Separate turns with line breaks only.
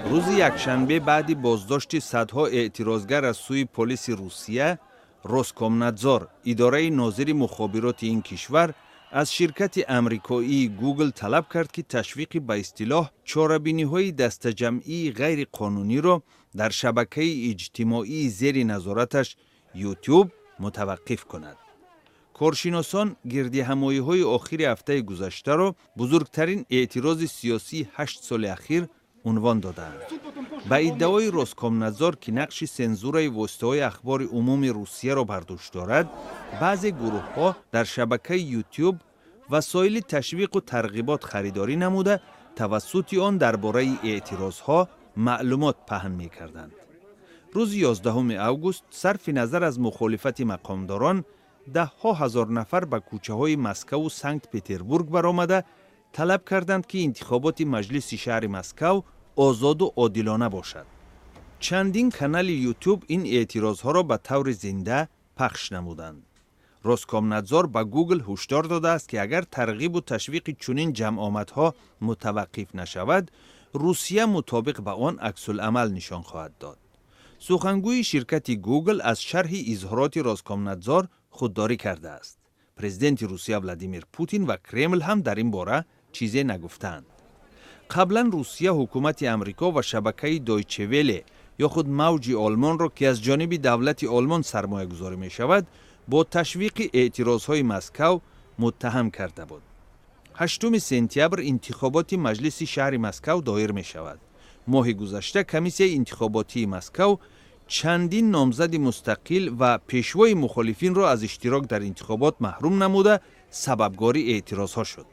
Рӯзи якшанбе баъди боздошти садҳо эътирозгар аз сӯи полиси Русия, Роскомнадзор, идораи нозири мухобироти ин кишвар, аз ширкати амрикоии Гугл талаб кард, ки ташвиқи ба истилоҳ чорабиниҳои дастаҷамъии ғайриқонуниро дар шабакаи иҷтимоии зери назораташ Ютуб мутаваққиф кунад. Коршиносон гирдиҳамоиҳои охири ҳафтаи гузаштаро бузургтарин эътирози сиёсии 8 соли ахир унвон додаанд. Ба иддаои Роскомнадзор, ки нақши сензураи воситаҳои ахбори умуми Русияро бар дӯш дорад, баъзе гурӯҳҳо дар шабакаи Ютуб васоили ташвиқу тарғибот харидорӣ намуда, тавассути он дар бораи эътирозҳо маълумот паҳн мекарданд. Рӯзи 11 август, сарфи назар аз мухолифати мақомдорон, даҳҳо ҳазор нафар ба кӯчаҳои Москаву Санкт Петербург баромада, талаб карданд, ки интихоботи маҷлиси шаҳри Москав озоду одилона бошад. Чандин канали Ютуб ин эътирозҳоро ба таври зинда пахш намуданд. Роскомнадзор ба Гугл ҳушдор додааст, ки агар тарғибу ташвиқи чунин ҷамъомадҳо мутаваққиф нашавад, Русия мутобиқ ба он аксулъамал нишон хоҳад дод. Сухангӯи ширкати Гугл аз шарҳи изҳороти Роскомнадзор худдорӣ кардааст. Президенти Русия Владимир Путин ва Кремл ҳам дар ин бора чизе нагуфтаанд. Қаблан Русия ҳукумати Амрико ва шабакаи Дойче Веле ё худ Мавҷи Олмонро, ки аз ҷониби давлати Олмон сармоягузорӣ мешавад, бо ташвиқи эътирозҳои Москав муттаҳам карда буд. 8 сентябр интихоботи маҷлиси шаҳри Москав доир мешавад. Моҳи гузашта комиссияи интихоботии Москав чандин номзади мустақил ва пешвои мухолифинро аз иштирок дар интихобот маҳрум намуда, сабабгори эътирозҳо шуд.